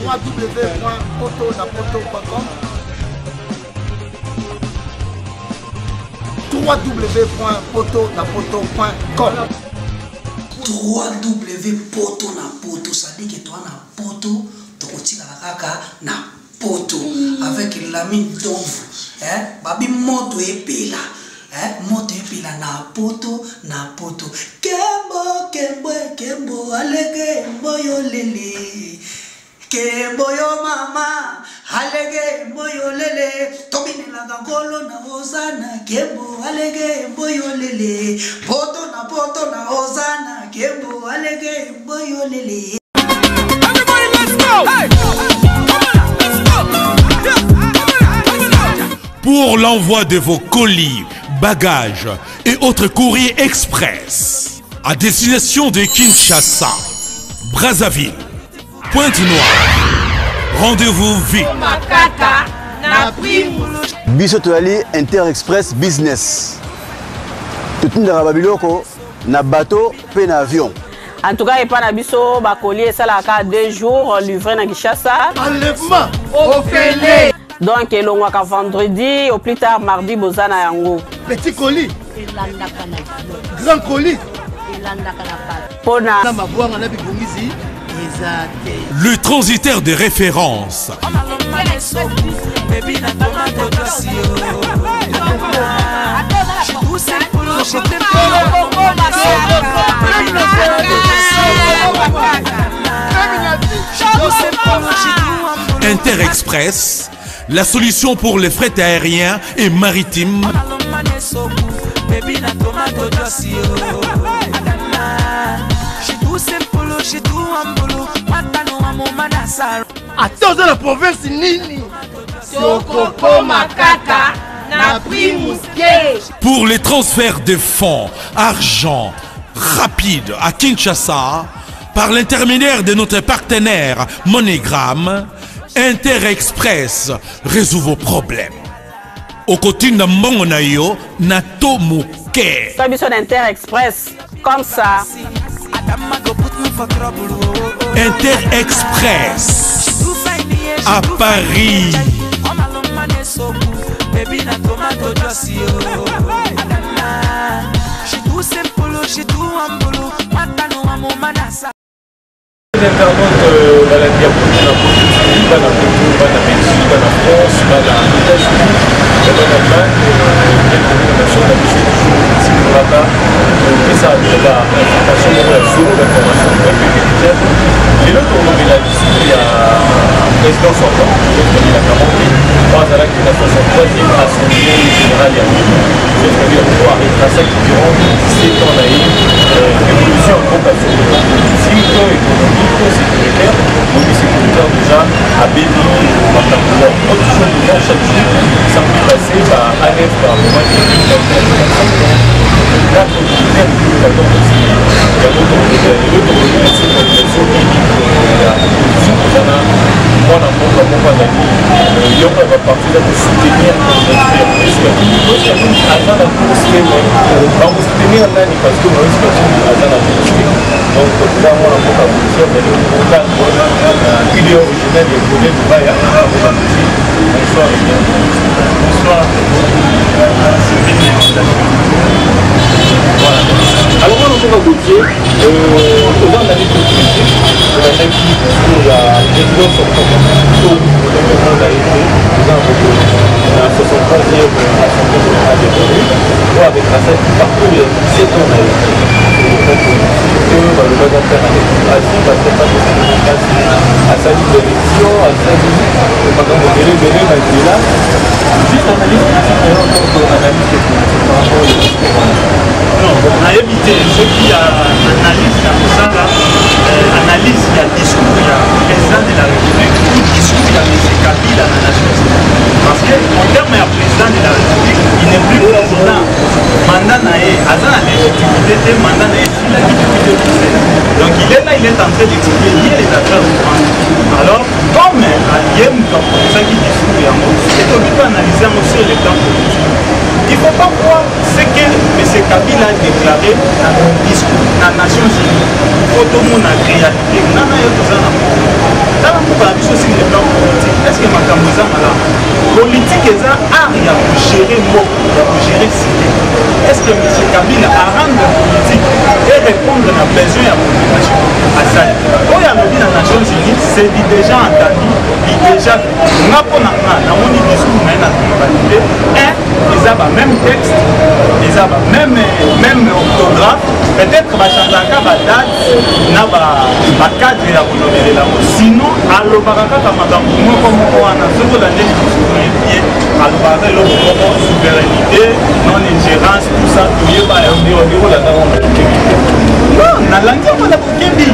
www.potonapoto.com www.potonapoto.com 3W poto na poto, c'est-à-dire que toi na poto, tokotikala kaka na poto avec Lamine Donvu, hein, babi moto epela, hein, moto epela na poto na poto. Kembo kembo kembo alege mboyo lele. Kembo yo mama alege mboyo lele tobinelaka nkolo na ozana kembo alege mboyo lele poto na poto na ozana kembo alege mboyo lele. Everybody, let's go! Hey! Come on, let's go! Yeah. Come on, let's go! Pour l'envoi de vos colis, bagages et autres courriers express à destination de Kinshasa, Brazzaville, Pointe-Noire, rendez-vous vite. Biso toyali Inter Express Business. Totindaka ba biloko na bateau pe na avion. En tout cas, epa na biso ba colis esalaka 2 jours livré na Kinshasa. Enlèvement ofele. Donc elongwaka vendredi au plus tard mardi boza na yango. Petit colis elandaka na avion. Grand colis elandaka na bateau. Pona na mabwanga na bibongisi eza te. Le transitaire de référence. Inter Express, la solution pour les frais aériens et maritimes. Ata oza na province nini? Tokokoma kaka na prix moke. Pour les transferts de fonds, argent rapide à Kinshasa, par l'intermédiaire de notre partenaire MoneyGram, Inter Express résout vos problèmes. Okotinda mbongo na yo na to moke. Sa biso na Inter Express, comme ça. Inter Express à Paris. Internaute balandi ya poto na poto TV, bana poto, bana Belgique, bana France, bana États-Unis, bana Allemagne, bienvenue na chaîne na biso toujours Timurata, opesa bino ba information moko ya solo, ba information vraie mpe véritable. Lelo tokolobela discours ya président sortant, Joseph Kabila Kabange, oyo azalaki na 63e assemblée générale ya ONU. Joseph Kabila oyo aretraçaki durant 17 ans na ye évolution ya mboka sur le plan politique, économique, sécuritaire. Lobi sécuritaire déjà abebi makambo ya production déjà chaque jour samedi passé ba ANF ba moment de 4 militaires 2014 aussi yango tokolobela lelo tokolobela sur population élite ya opposition toza na mwana mboka moko azali yoko ya baparti eza kosoutenir candidature ya Moïse Katumbi. Moïse Katumbi aza na course te mais bakosoutenir nani parce que Moïse Katumbi aza na course te. Donc toza mwana mboka policier azali au cadre na idée originale ya Godet Lubaya. Bonsoir et bienvenue. Bonsoir. Voilà. Alors mwana mboka Gauthier, oza analyste politique, olandaki discours ya président sortant to omona ye te eza na mokolo na 63e assemblée générale de l'ONU oyo aretraçaki parcours ya 17 ans na ye politique balobaka mpe na démocratie basepaka démocratie asali élection asali makambo ebele ebele na nzela juste analyse politique na yo en tant que analyste politique par rapport au discours wana. Non, nayebi te soki ya analyse ya kosala analyse ya discours ya président de la République ou discours ya M. Kabila na Nations Unies. Parce que en terme ya président de la République, il n'est plus président. Mandat na ye aza na légitimité te, mandat na ye esilaki depuis 2016. Donc il est là, il est en train d'expliquer les affaires courantes. Alors, comme ye moto aproposaki discours yango, ekoki mpe analyse yango sur le plan politique. Il faut pas croire ce que M. Kabila a déclaré dans le discours na Nations Unies. Il faut tomona réalité. Nana yo toza na mboka. Tala mboka na biso besoin ya population asali. Oyo alobi na Nations Unies, c'est du déjà entendu, du déjà vu. Nga mpo na nga, namoni discours na ye na globalité. Un, eza ba même texte, eza ba même, même orthographe, peut-être bachangeaka ba date na ba cadre ya kolobelela yango. Sinon, alobaka kaka makambo moko moko wana. Soki olandeli discours na ye bien, alobaka eloko moko, souveraineté, non ingérence, tout ça, toyeba yango. Non, nalandi yango na bokebi.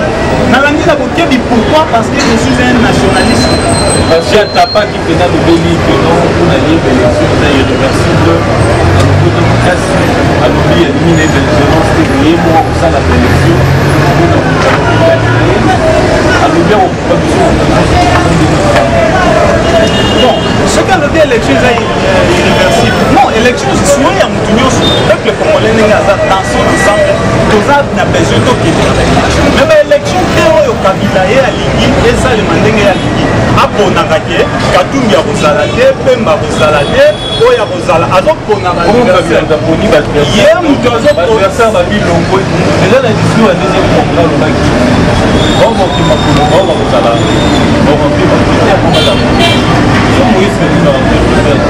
Nalandi na bokebi pourquoi? Parce que je suis un nationaliste. Parce que atapaki mpenza lobeli que non, mpona ye baélection eza irréversible, alokoti makasi, alobi alingi na ye baingérence te, ye moko akosala baélection mpona kokaa na ye, alobi akokupa biso. Bon, soki alobi élection eza irréversible, non, élection souhait ya motu nyonso, peuple congolais ndenge aza dans son ensemble, toza na besoin tokende na baélection. Mais baélection te oyo Kabila ye alingi esalema ndenge ye alingi, aponaka ke Katumbi akozala te, Pemba akozala te, oyo akozala, azopona baadversaire. Ye moto azoadversaire babilongwe eza na discours ya deuxième congrès, alobaki baomoki makolo bao bakozala baremplir bacritère mpo bazala. So Moïse Katumbi aremplir critère?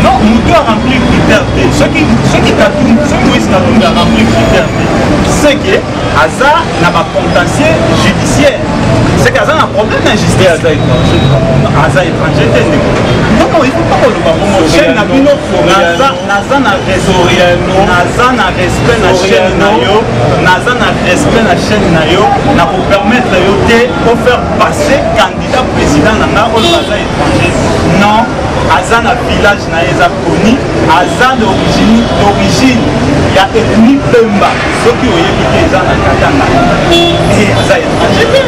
Non, moto aremplir critère te. Soki Katumbi, soki Moïse Katumbi aremplir critère te, c'est que aza na bacontentieux judiciaire, c'est que aza na problème na justice. Aza étranger? Aza étranger te, ndeko. Non, il faut pas koloba bongo. Chaîne na bino, naza na naza na respect na chaîne na yo, naza na respect na chaîne na yo, na kopermettre yo te ofaire passer candidat président na nga oyo aza étranger. Non, aza na village na ye eza koni, aza d'origine, d'origine ya ethnie Pemba. Soki oyebi te, eza na Katanga. E aza étranger te,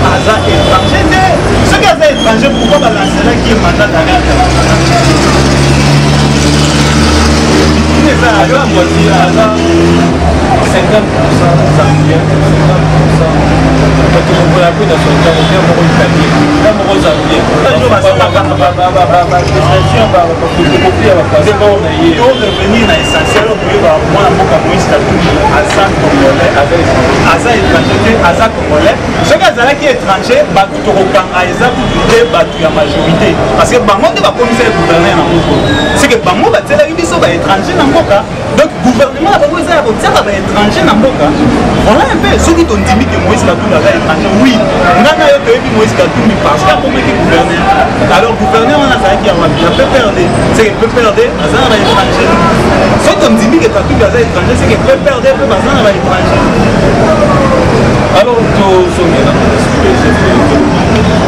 aza étranger te. Soki aza étranger, pourquoi balancelaki ye mandat d'arrêt international? Aza moitié, aza 50 zambien, 50 bato lokola mpe nationalité moko italien na moko zambien, baprestation, baphotocopie ya bapasseport na ye. To revenir na essentiel oyo koyeba, mwana mboka Moïse Katumbi aza congolais, aza étranger te, aza congolais. Soki azalaki étranger, bato tokokanga eza kutu te bato ya majorité, parce que bango nde bakomisa ye gouverneur na moko, c'est que bango batielaki biso baétranger na mboka. Donc gouvernement na bango eza ya kotiaka baétranger na mboka. Voilà un peu. Soki tondimi ke Moïse Katumbi aza étranger, oui, nga na yo toyebi Moïse Katumbi parce que akomaki gouverneur. Alors gouverneur wana azalaki ya wapi? Ya PPRD. C'est que PPRD aza na baétranger. Soki tondimi ke Katumbi aza étranger, c'est que PPRD mpe baza na baétranger. Alors tozongela na chef de l'État,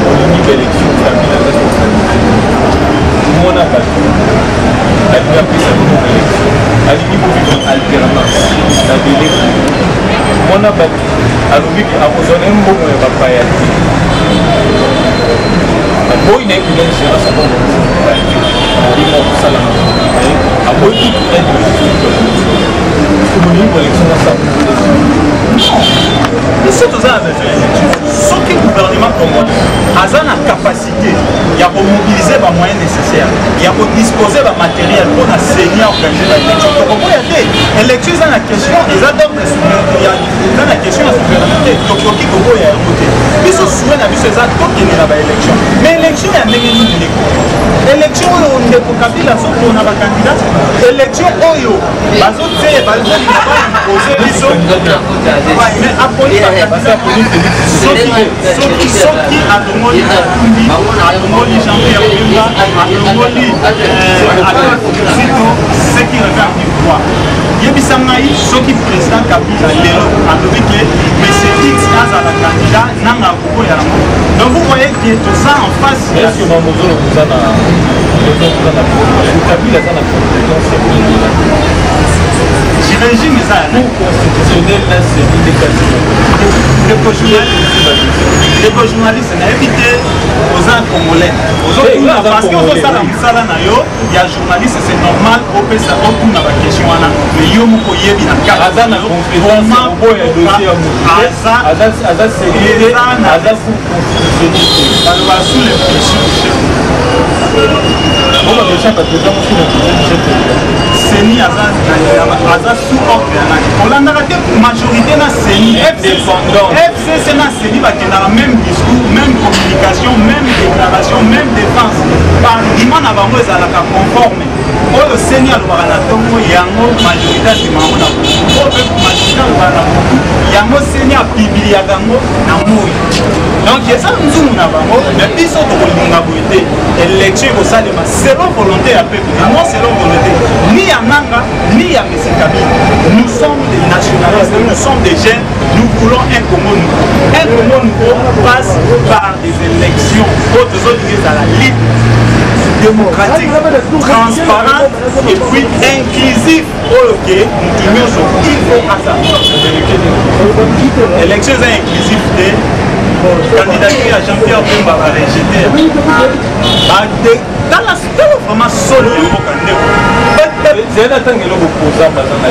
olingi baélection, Kabila responsabilité, mona bato alingi apesa bino baélection, alingi bovivre alternance na délai. Mwana bato alobi ke akozwa na ye mbongo ya bapaya te, aboyi na ye kuna gérance ya mbongo bapaya te, ye moko kosala na ye, aboyi kutu aide logistique. Bolingi baélection nasala? Biso toza na besoin ya élection. Soki gouvernement congolais aza na capacité ya komobiliser bamoyen nécessaire, ya kodispose bamatériel mpo na CENI organiser baélection, tokoboya te. Élection eza na question, eza d'ordre, eza na question ya souveraineté, tokoki koboya yango te. Biso souhait na biso eza tokende na baélection. Mais élection ya ndenge nini, ndeko? Élection oyo ndeko Kabila azopona bacandidat, élection oyo bazotie, bazolinga baimpose biso, mais aponi soki soki alongoli Katumbi, alongoli Jean Pierre Bemba, alongoli Adolphe Muzito, ce qui revient du droit. Yebisa ngai, soki président Kabila lelo alobi ke monsieur X azala candidat, nanga akokoya yango? Donc vous voyez que toza en face. Est-ce que bamozolo koza na koza na Kabila aza na compétence ya kolengela régime eza ya cour constitutionnelle na CENI nde kasi? Ndeko journaliste, nayebi te, oza congolais, ozotuna parce que ozosala mosala na yo ya journaliste, c'est normal opesa, otuna baquestion wana. Mais yo moko oyebi na kati aza na compétence oboya dossier ya motu, aza CENI te, aza cour constitutionnelle te. Baloba sous les pression chef. CENI aza sous ordre ya nani? Olandaka te majorité na CENI, FCC na CENI bakendaka même discours, même communication, même déclaration, même défense. Baargument na bango ezalaka conforme. Oyo CENI alobaka na ntongo, yango majorité andima yango na butu. Oyo mpe majorité alobaka na butu, yango CENI apubliaka yango na moi. Donc eza nzungu na bango, mais biso tokolinga boye te. Élection ekosalema selon volonté ya peuple, non selon volonté ni ya Nanga ni ya M. Kabila. Nous sommes des nationalistes, nous sommes des jeunes, nous voulons un Congo nouveau. Un Congo nouveau passe par des élections. Oyo tozolinga ezala libre, démocratique, transparent et puis inclusif. Oyo ke mutu nyonso il faut aza. Élection eza inclusif te. Candidature ya Jean-Pierre Bemba ba rejeté. Tala tala vraiment solo ya mboka ndeko. Zela ntango eloko koza baza na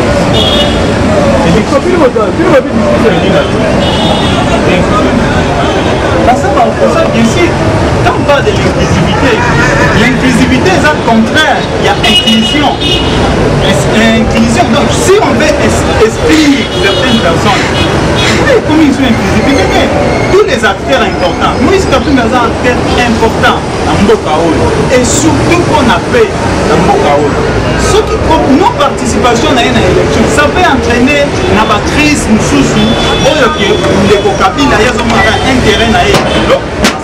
baza baoposa bien sûr. Quand on parle de l'inclusivité, l'inclusivité eza contraire ya inclusion. Inclusion, donc si on veut exclure certaines personnes, oui, comme ils sont inclusivité, tous les acteurs importants, Moïse Katumbi aza acteur important na mboka oyo, et surtout mpona paix na mboka oyo. Soki non participation na ye na élection, ça peut entraîner na bacrise mosusu oyo ke ndeko Kabila ye azomonaka intérêt na ye lelo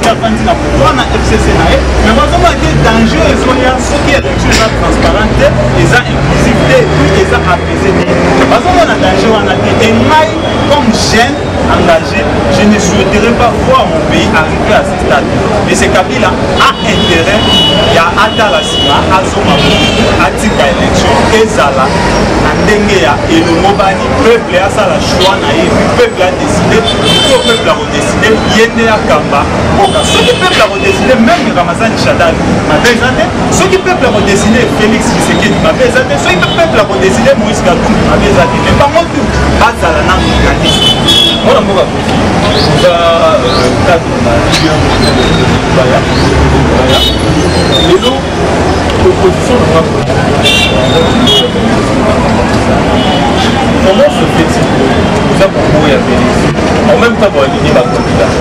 afandi na pouvoir na FCC na ye, mais bazomona te danger ezoya soki élection eza transparente te, eza inclusive te, puis eza apaisé te. Bazomona danger wana te. Et ngai comme jeune engagé, je ne souhaiterais pas voir mon pays arriver à ce stade. Mais ce Kabila a intérêt ya atala nsima, azonga motu, atika élection ezala na ndenge ya elongo bani, peuple asala choix na ye, peuple a décidé, to peuple akodécide ye nde akamba mboka. Soki peuple akodécide même Ramazani Shadary, mabe eza te. Soki peuple akodécide Félix Tshisekedi, mabe eza te. Soki peuple akodécide Moïse Katumbi, mabe eza te. Mais bango tu bazala nanu na liste. Mwana mboka Kofi, oza cadre na baya lelo opposition na nga, comment se fait-il que oza koboya Félix, en même temps boaligné bacandidat?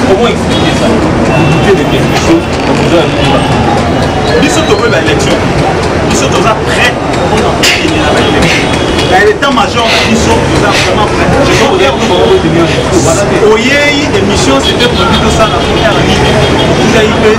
Comment expliquer ça? Vous doutez de quelque chose? Oza aligné bacandidat. Biso tokoyi baélection, biso toza prêt mpona kokende na baélection na état major na biso, toza vraiment prêt. Oyei émission, c'était prévu tosala heure nini? Okutaki mpe,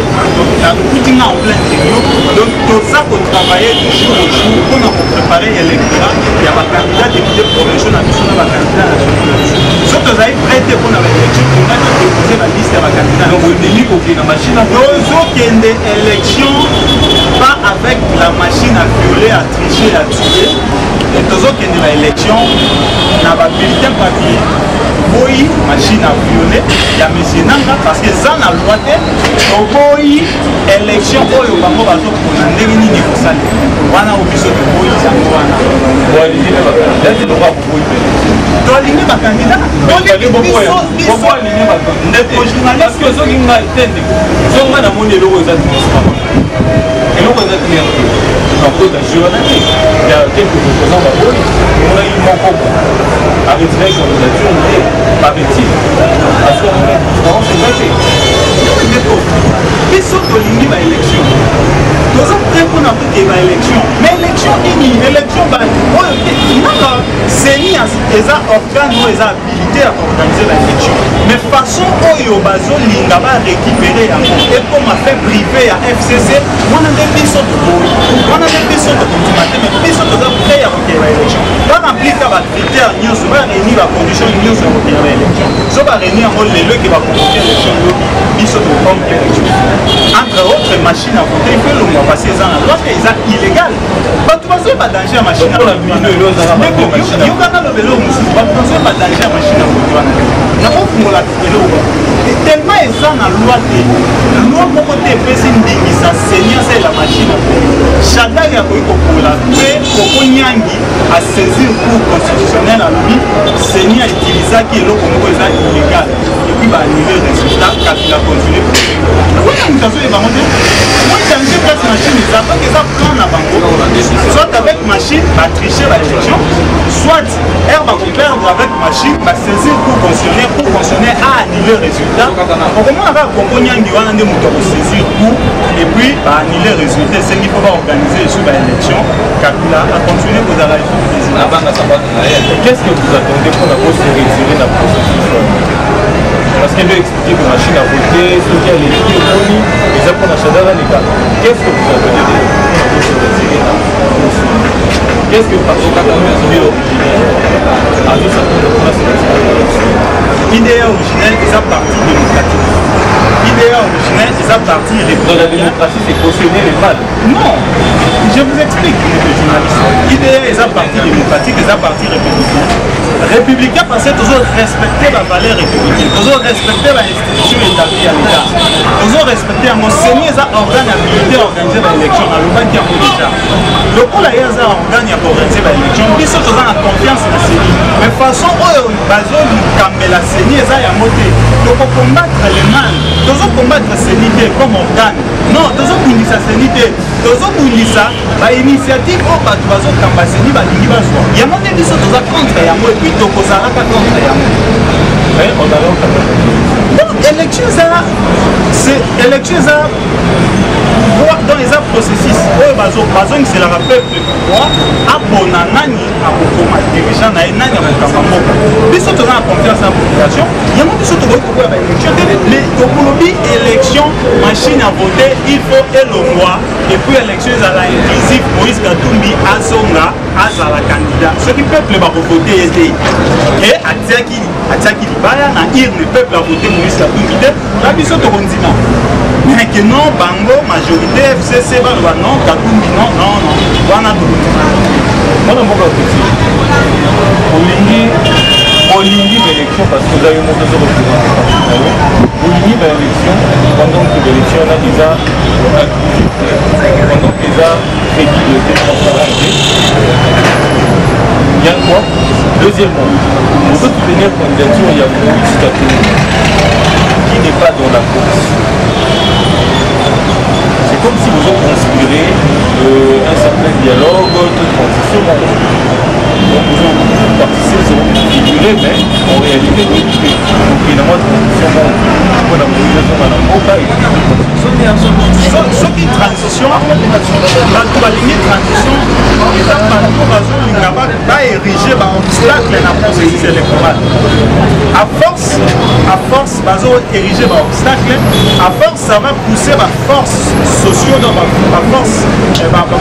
okuti nga en pleine réunion. Donc toza kotravailler du jour au jour mpona kopréparer électorat ya bacandidat député provinciaux na biso na bacandidat nationaux na biso. So tozali prêt te mpona baélection, tongai todépose baliste ya bacandidat. Ondimi kokende na machine? Tozokende élection pas avec la machine à violer, à tricher, à tuer. Et tozokende ba élection na babulletin papier. Toboyi machine à violer ya monsieur Nanga parce que eza na loi te. Toboyi élection oyo bango bazopona ndenge nini ekosalema wana, oyo biso toboyi yango wana. Toaligné bacandidat ndeko journaliste. Soki ngai te, ndeko, so ngai namoni eloko eza transparent, eloko eza clair te, nakota jeu wana te. Ya quelques opposants baboyi, omonaki moko aretiraki candidature na ye, paraît-il, parce que amonaki transparence eza te. Ndeko, biso tolingi baélection, toza prêt mpona tokee baélection. Mais élection nini? Élection oyo te nanga CENI eza organe oyo eza habilité ya koorganiser baélection, mais façon oyo bazolinga barécupérer yango ekoma fait privé ya FCC, wana nde biso toboyi, wana nde biso tokondima te. Mais biso toza prêt ya kokende baélection, baremplir ka bacritère nyonso, baréunir bacondition nyonso ya kokende baélection. So baréunir yango lelo eke baconvoquer élection lobi, biso tokomke élection. Entre autres, machine à voter il faut elongwa parce eza na loi te, eza illégal. Bato bazoyeba danger ya machine. Yokaka loba eloko mosusu, bato bazoyeba danger ya machine à voter wana. Nakofungola eloko tellement eza na loi te, loi moko te epesi ndingisa CENI asalela machine à voter. Shadary akoki kokola mpe Kokonyangi asaisir cour constitutionnelle, alobi CENI autilisaki eloko moko eza illégal et puis baannule résultat, Kabila continue. Wana moto azoyeba ngo te. Bazochanger place machine eza, donc eza plan na bango, soit avec machine batriche baélection, soit r bakoperdre avec machine, basaisir cour constitutionnel, cour constitutionnel a annulé résultat. Okomona kaka Kongo Nyangi wana nde moto akosaisir cour et puis baannule résultat, esengi mpo baorganiser esu baélection, Kabila acontinue kozala esu président. Qu'est-ce que vous attendez pour la se retirer dans le processus? Parce qu'il doit expliquer que machine à voter, ce qui a les filles, les apprendre à Chadara, les gars. Qu'est-ce que vous attendez pour se retirer dans le processus? Qu'est-ce que par exemple, l'idée originelle, à tout ça, pour se retirer? Idée originelle, c'est un parti démocratique. Idée originelle, c'est un parti républicain. Dans la démocratie, c'est cautionner le mal. Non, je vous explique, monsieur journaliste. Idée, c'est un parti démocratique, c'est un parti républicain. Républicain parce que toujours respecter la valeur républicaine, toujours respecter l'institution établie à l'État, toujours respecter un CENI, c'est un organe habilité à organiser l'élection. Alobaki yango déjà. Lokola ye aza organe ya koorganiser baélection, biso toza na confiance na CENI, mais façon oyo bazokambela CENI eza yango te. Tokocombattre le mal, tozocombattre CENI te comme organe, non, tozobundisa CENI te, tozobundisa bainitiative oyo bato bazokamba CENI balingi bazwa yango nde biso toza contre yango, et puis tokozalaka contre yango. Mais on allant quand même. Donc élection eza, c'est élection eza pouvoir, donc eza processus oyo bazongiselaka peuple pouvoir, apona nani akokoma dirigeant na ye, nani akokamba mboka. Biso toza na confiance na population, yango biso tokoki kokoya baélection te. Mais tokolobi élection machine à voter, il faut elongwa, et puis élection ezala inclusive, Moïse Katumbi azonga azala candidat. Soki peuple bakovote ye te, e atiaki libaya na urne, peuple avote Moïse Katumbi te, na biso tokondima. Mais que non, bango majorité FCC baloba non, Katumbi non, non, non, wana tokondima. Mwana mboka kuti olingi baélection parce que oza yo moko ozo représente parti na yo, olingi baélection pendant que baélection wana eza inclusive te, pendant que eza crédible te, transparent te. Bien quoi. Deuxièmement, on peut soutenir candidature, il y a Moïse Katumbi qui n'est pas dans la course. C'est comme si vous ont conspiré un certain dialogue de transition. Donc vous ont participé, vous ont figuré, mais en réalité, vous êtes finalement transition. On a Moïse on a Mboka et Soki transition, bato balingi transition, eza bato bazolinga baérige baobstacle na processus électoral. À force bazoérige baobstacle, à force ça va pousser baforce sociaux, donc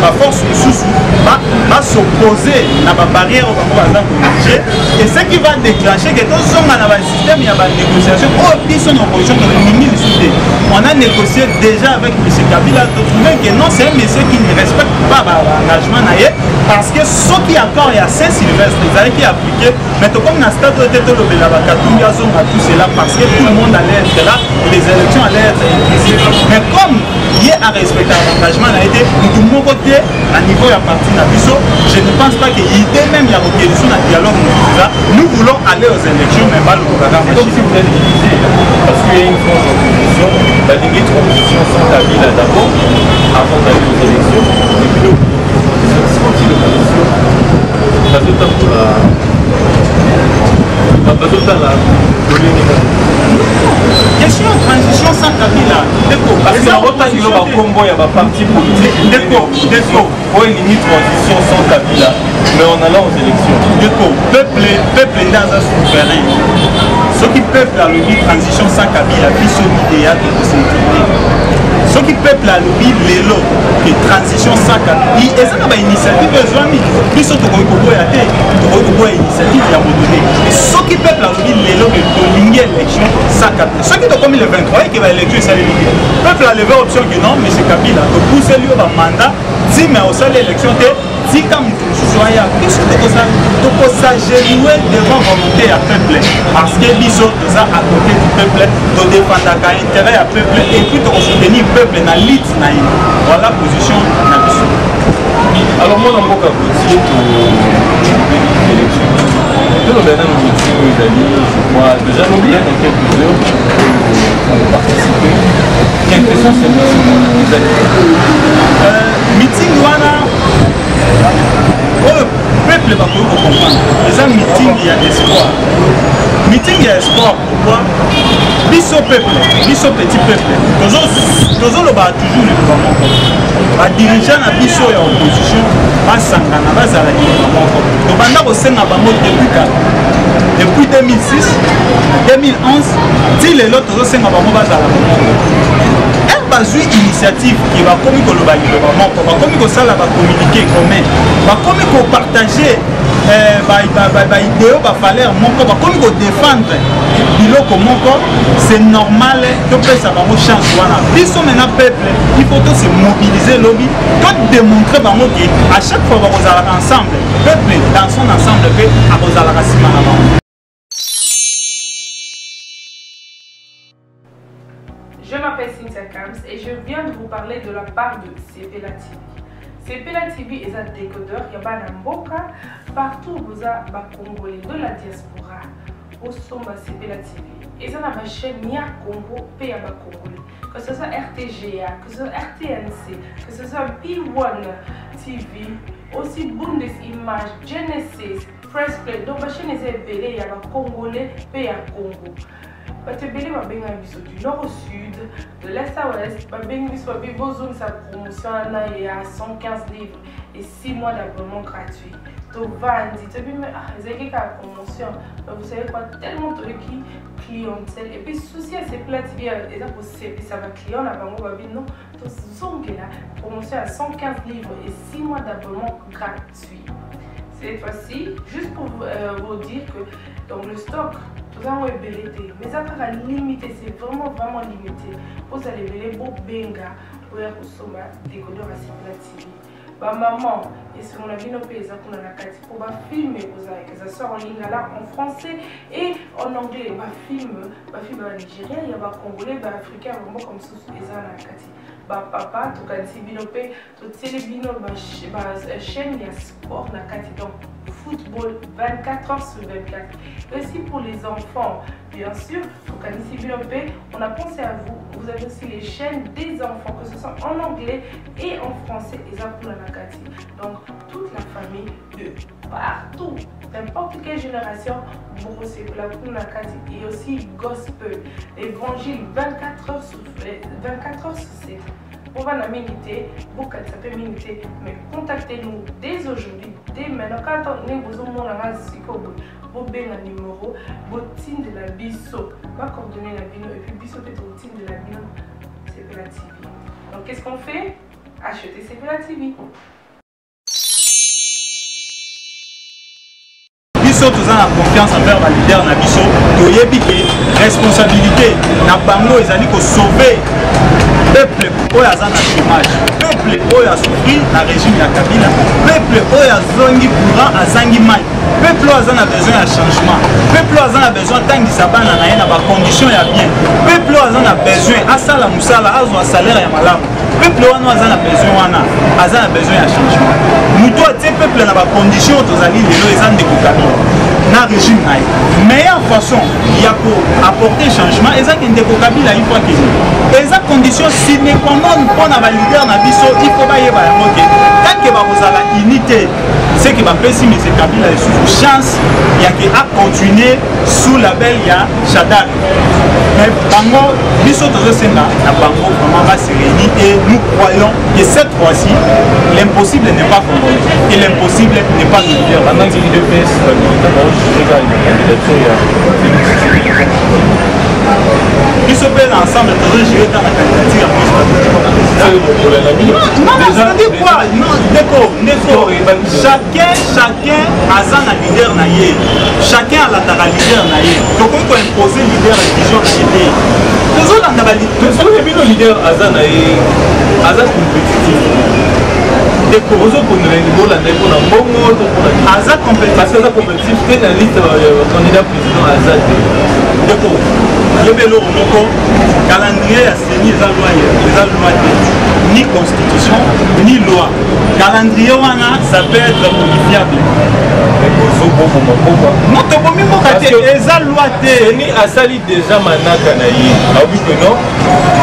baforce mosusu bas'opposer na babarrière oyo bango baza koérige, et ce qui va déclencher ke tozonga na basystème ya banégociation oyo biso na opposition tolingi lisusu te. On a négocié déjà avec M. Kabila, totrouve que non, c'est un monsieur qui ne respecte pas baengagement na ye, parce que soki accord ya Saint Sylvestre ezalaki appliqué, mais tokomi na stade oyo te tolobela bakatumbi azonga, tout cela, parce que tout le monde allait être là et les élections allaient être inclusives. Mais comme ye arespecte engagement na ye te, mutu moko te na niveau ya parti na biso, je ne pense pas que idée même ya kokende so na dialogue mosusu eza. Nous voulons aller aux élections, mais balobaka. C'est comme si vous êtes divisé, parce qu'il y a une frange d'opposition balingi transition sans Kabila d'abord avant d'aller aux élections, et puis l'opposition, c'est l'opposition bazotambola, bazotala lolenge. Question ya transition sans Kabila, ndeko. Parce que otangelo bakombo ya baparti politique. Ndeko, ndeko. Oyo elingi transition sans Kabila mais en allant aux élections. Ndeko, peuple nde aza souverain. Soki peuple alobi transition sans Kabila, biso idea tokos'incline. Soki peuple alobi lelo ke transition sans Kabila, eza na bainitiative ezwami, biso tokoki koboya te, tokoki koboya initiative ya moto te. Soki peuple alobi lelo ke tolingi élection sans Kabila, soki tokomi le 23 eke baélection esaleli te, peuple alevé option ke non, monsieur Kabila, topuseli yo bamandat ti me osali élection te, tika moto mosusu aya, biso tokos'agenouiller devant volonté ya peuple, parce que biso toza à côté du peuple, todefendaka intérêt ya peuple et puis tokosoutenir peuple na lutte na ye. Voilà position na biso. Alors mwana mboka Gautier, tolobeli élection, tolobela nano meeting oyo ezali, je crois déjà lobi, dans quelques heures, participer. Quelle que soit ce meeting. eza nini? Meeting wana oyo peuple bakoki kocomprendre, eza meeting ya espoir. Meeting ya espoir, pourquoi? Biso peuple, biso petit peuple, tozoloba toujours liloba moko: badirigeant na biso ya opposition basangana, bazala liloba moko. Tobanda kosenga bango depuis kala, depuis 2006, 2011 ti lelo, tozosenga bango bazala moko. Ere bazwi initiative ke bakomi koloba liloba moko, bakomi kosala bacommuniqué commun, bakomi kopartage baidéaux, bavaleur moko, bakomi kodéfendre biloko moko, c'est normal topesa bango chance wana. Biso maintenant peuple, il faut to se mobiliser lobi, todémontrer bango ke à chaque fois bakozalaka ensemble, peuple dans son ensemble mpe akozalaka nsima na bango. Je m'appelle Cynthia Kams et je viens de vous parler de la part de Sepela TV. Sepela TV est un décodeur, il y a mboka partout vous avez Congolais de la diaspora osomba Sepela TV. Eza na ba chaîne ya Congo pe ya ba Congolais. Que ce soit RTGA, que ce soit RTNC, que ce soit B1 TV, aussi Bundes Image, Genesis, Press Play. Donc ba chaîne eza ebele ya ba Congolais pe ya Congo. Bato ebele babengaka biso du nord au sud, de l'est à ouest, babengi biso, babi bozongisa promotion wana ya 115 livres et 6 mois d'abonnement gratuit. Tovandi, toyebi, mais ah, ezalaki kaka promotion. Mais vous savez quoi? Tellement toyoki clientèle et puis souci ya Sepela TV eza kosepisa baclient na bango, babi non, tozongela promotion ya 115 livres et 6 mois d'abonnement gratuit cette fois-ci. Juste pour vous dire que donc le stock tozango ebele te, mais eza kaka limité, c'est vraiment vraiment limité. Ozala ebele, bobenga oya kosomba décodeur ya Sepela TV. Bamama, esengo na bino mpe eza kuna na kati, mpo bafilm ekozalaka, eza soit en lingala, en français et en anglais. Bafilm ya banigérien, ya bacongolais, baafricain, bamboka mosusu eza na kati. Bapapa, tokanisi bino mpe, totieli bino bachaîne ya sport na kati, donc football 24 heures sur 24. Et aussi pour les enfants, bien sûr, tokanisi bino mpe, on a pensé à vous. Vous avez aussi les chaînes des enfants, que ce soit en anglais et en français, eza kuna na kati. Donc toute la famille de partout, n'importe quelle génération, bokosepela kuna na kati. Et aussi gospel, évangile 24 heures sur 24 heures sur 7. Bovanda mingi te, bokanisa mpe mingi te, mais contactez-nous dès aujourd'hui, dès maintenant. Quand ndenge bozomonanga sikoyo boye, bobenga numéro, botindela biso bacoordonnées na bino, et puis biso mpe totindela bino Sepela TV. Donc qu'est-ce qu'on fait? Acheter Sepela TV. Biso toza na confiance envers baleader na biso. Toyebi ke responsabilité na bango ezali kosauve peuple oyo aza na chômage, peuple oyo asouffrir na régime ya Kabila, peuple oyo azangi courant, azangi mai, peuple oyo aza na besoin ya changement, peuple oyo aza na besoin atangisa bana na ye na bacondition ya bien, peuple oyo aza na besoin asala mosala, azwa salaire ya malamu. Peuple wana aza na besoin wana, aza na besoin ya changement. Moto atie peuple na bacondition oyo tozali lelo eza ndeko Kabila na régime na ye. Meilleure façon ya koapporter changement eza ke ndeko Kabila il faut akende. Eza condition sine qua non mpo na baleader na biso. Il faut bayeba yango ke kake bakozala unité, c'est que bapesi monsieur Kabila lisusu chance ya ke acontinue sous label ya Shadary. Mais bango, biso tozosenga na bango vraiment base réunir, et nous croyons que cette fois-ci, l'impossible n'est pas congolais et l'impossible n'est pas militaire. Pendant que l'UDPS bamilitant baojuge kaka na candidature ya Félix Tshisekedi, biso mpe na ensemble tozogere kaka na candidature ya Moïse. Non, non, c'est-à-dire quoi? Non, ndeko, ndeko, chacun aza na leader na ye, chacun alandaka leader na ye. Tokoki koimpose leader ya vision na ye te. Tozolanda. Soki bino leader aza na ye, aza compétitif, ndeko, ozokondela bolanda ye mpona mbongo to mpona Aza compétitif. Parce que aza compétitif te na liste ya candidat président, aza te. Ndeko, yebi eloko moko, calendrier. Calendrier ya CENI eza loi, eza loi te, ni constitution ni loi. Calendrier wana, ça peut être modifiable. Non, tobomi mboka te, eza loi te. CENI asali déjà manaka na ye, alobi que non,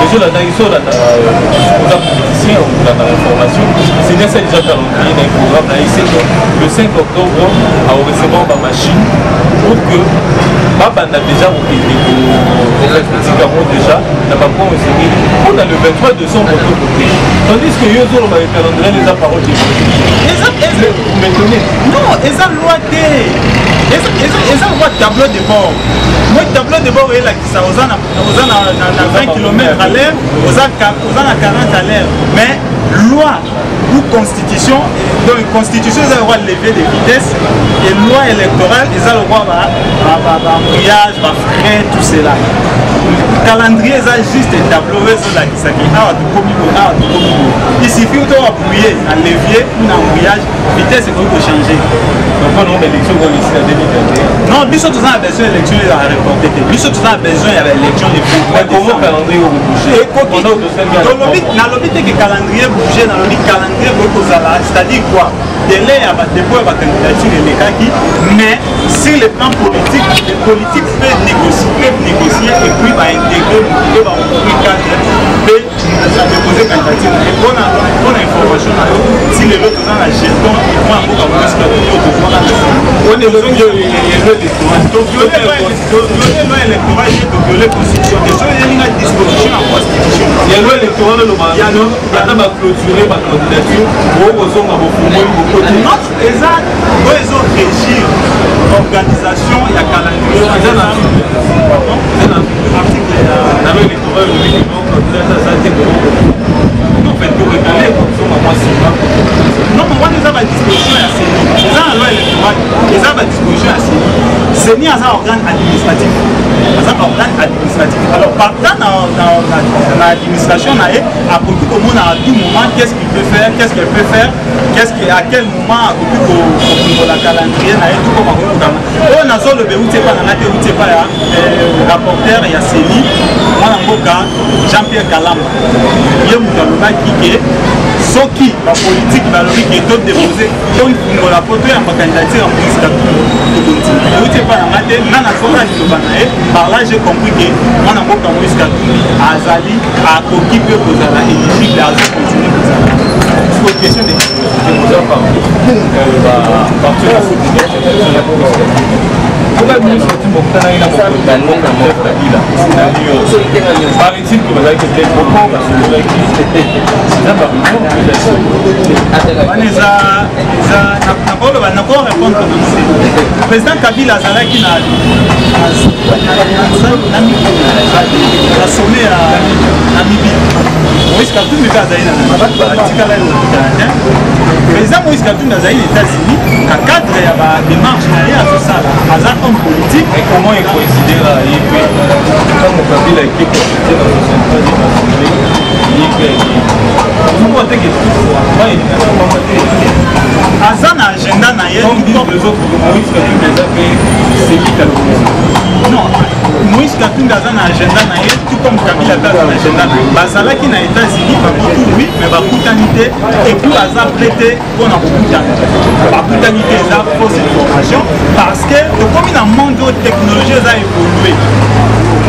ezolandaki so olanda, oza politicien, olanda information. CENI asali déjà calendrier na ye, programme na ye, c'est que le 5 octobre aorecevoir bamachine pour que babanda déjà kokende kotika yango déjà na bapoint esengeli mpona le 23 décembre tokote, tandis que yo ozoloba le calendrier eza parole de M'étonner. Non, eza loi te, eza loi tableau de bord. Moi, tableau de bord elakisa oza na 20 km à l'heure, oza na 40 à l'heure, mais loi ou constitution, donc constitution eza lokwa levier de vitesse et loi électorale eza lokwa baembrayage, bafrein, tout cela. Calendrier eza juste tableau oyo ezolakisaki awa tokomi boye, awa tokomi boye. Il suffit to appuyer na levier ou na embrayage, vitesse ekoki kochanger. Élection na 2021? Non, biso toza na besoin élection ezala reporté te. Biso toza na besoin ya baélection. Comment calendrier okobouge? Nalobi te ke calendrier bouge, nalobi calendrier ekoki kozala, c'est-à-dire quoi, délai ya badépôt ya bacandidature elekaki, mais sur le plan politique, les politiques peuvent négocier et puis baintégrer mpe baouvrir cadre mpe adépose candidature na ye. Mpona information na yo, si lelo toza na jeton mwana mboka Moïse Katumbi, tozwaka na toviole loi électorale te, toviole constitution te. Soki eyelinga disposition ya constitution ya loi électorale, oloba ata baclôture bacandidature, okozonga bofungoli bokoti. Eza oyo ezorégir organisation ya calendrier. Eza na article na loi électorale, olobi que non, candidat aza te, en fait torekale kozonga mwa nsima. Non, wana eza badisposition ya CENI, eza na loi électorale, eza badisposition ya CENI. CENI aza organe administratif, aza organe administratif. Alors partant na administration na ye, akoki komona à tout moment qu'est-ce qu'il peut faire, qu'est-ce qu'elle peut faire, qu'est-ce que, à quel moment akoki kofungola calendrier na ye, tout comme akoki kokanga. Oyo nazoloba euti epa na nga te, euti epa ya rapporteur ya CENI, mwana mboka Jean-Pierre Kalamba. Ye moto alobaki ke soki bapolitike balobi ke todepose, tofungola po toyamba candidature ya Moïse Katumbi, tokondima. Euti epa na nga te, nga nazwaka liloba na ye. Par là j'ai compris ke mwana mboka Moïse Katumbi azali, akoki mpe kozala éligible, azocontinue kozala. Question de oza parmi baparti oyo soutenir Koka ministre bokutanaki na mokonzi ya mboka Joseph Kabila na New York. Paraît-il que bazalaki peut-être moko basololaki, eza barumeur. Wana eza nakoloba, nakorépondre nango te. Président Kabila azalaki na sommet ya Namibie. Moïse Katumbi mpe azali na atikala ye kokutana te. Président Moïse Katumbi azali na États-Unis na cadre ya badémarche na ye azosala, aza homme politique. Et comment ecoïncidera ye mpe ntango Kabila eke consulté na 63e assemblée, ye mpe ake? Ozomona te ke elingaka pamba te? Aza na agenda na ye. Comme disent les autres, Moïse Katumbi eza mpe semi Katumbi. Non, Moïse Katumbi aza na agenda na ye, tout comme Kabila mpe aza na agenda na ye. Bazalaki na États-Unis bakutu, oui, mais bakutani te. Et puis aza prêt te mpona kokutana. Bakutani te, eza fausse information, parce que tokomi na monde oyo technologie eza évolue.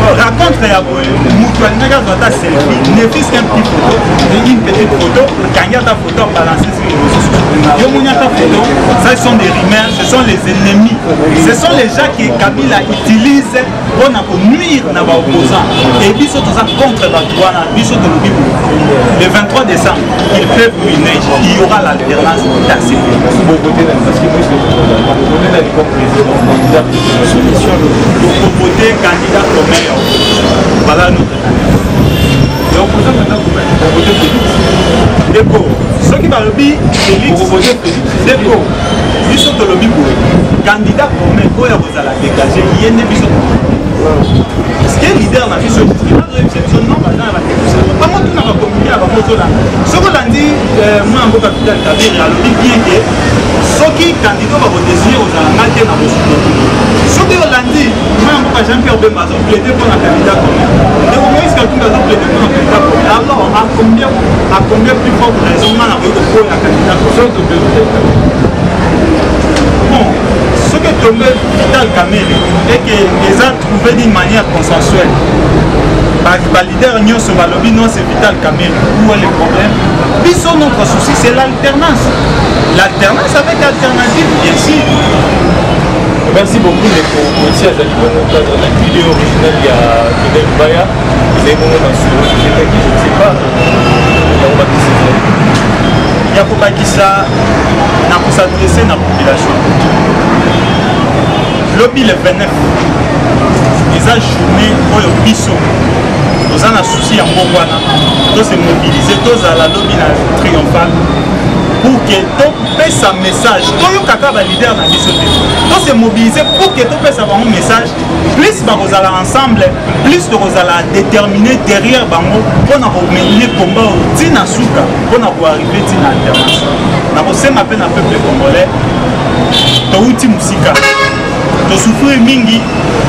Rencontre ya boye, moto alingaki azwa ata selfie, ne fût qu'un petit photo, une petite photo, okangi ata photo, balance sur les réseaux sociaux, yo moni ata photo. Ça, ce sont des rumeurs, ce sont les ennemis, ce sont les gens que Kabila utilise mpona konuire na baopposant. Et biso toza contre bato wana. Biso tolobi boye: le 23 décembre, il pleuve ou il neige, il y aura l'alternance dans ce pays. Solution. Tokovote candidat commun ya opposition. Voilà notre candidat. Ndeko, soki balobi Félix, ndeko, biso tolobi boye: candidat commun oyo akozala dégagé, ye nde biso. Parce que leader na biso azoyebisa biso non, baza na banégociation. Bango tuna bacommuniqué ya bango, ozolanda. Soki olandi mwana mboka Vital Kamerhe, alobi bien ke soki candidat bakodésigne kozala nga te na kosoutenir. Soki olandi mwana mboka Jean Pierre Bemba azo plaider mpo na candidat commun, ndeko Moïse Katumbi azo plaider mpo na candidat commun, alors à combien plus forte raison nga nakoki koboya candidat commun? Bon, soki etombe Vital Kamerhe et que eza trouvé d'une manière consensuelle, baleader nyonso balobi non, c'est Vital Kamerhe, où est le problème? Biso, notre souci, c'est l'alternance, l'alternance avec alternative, bien sûr. Merci beaucoup, ndeko Osi. Azali bongo cadre na idée originale ya Fidel Baya. Ezali bongo masolo tobetaki. Je ne sais pas, yango bakisi ezali ya kobakisa na kos'adresser na population. Lobi le 29 eza journée oyo biso toza na souci ya mbongo wana. Tose mobiliser, tozala lobi na Triomphal pour que topesa message. Toyokaka baleader na biso te. Tose mobiliser pour que topesa bango message. Plus bakozala ensemble, plus tokozala déterminé derrière bango mpona komener combat oyo ntina suka, mpona koarriver ntina alternance. Nakosenga mpe na peuple congolais, touti mosika, tosouffrir mingi,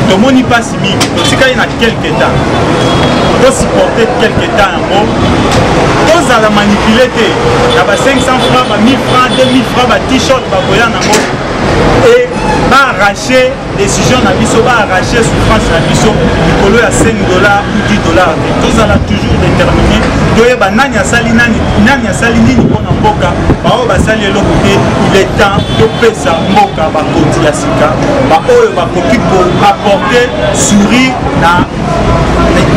tomoni mpasi mingi, totikali na quelque temps, tosupporte quelque temps yango. Tozala manipulé te na ba 500 francs, ba 1000 francs, 2000 francs, ba t-shirt bakoya nango e baarrache décision na biso, baarrache souffrance na biso likolo ya 5 $ ou 10 $ te. Tozala toujours déterminé, toyeba nani asali nani, nani asali nini mpona mboka. Baoyo basali eloko te, il est temps topesa mboka bakonzi ya sika, baoyo bakoki koapporter sourire na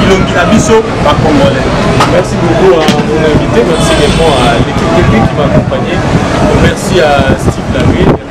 bilongi na biso bacongolais. Merci beaucoup à mon invité, merci également à l'équipe technique qui m'a accompagné. Merci à Steve Larry.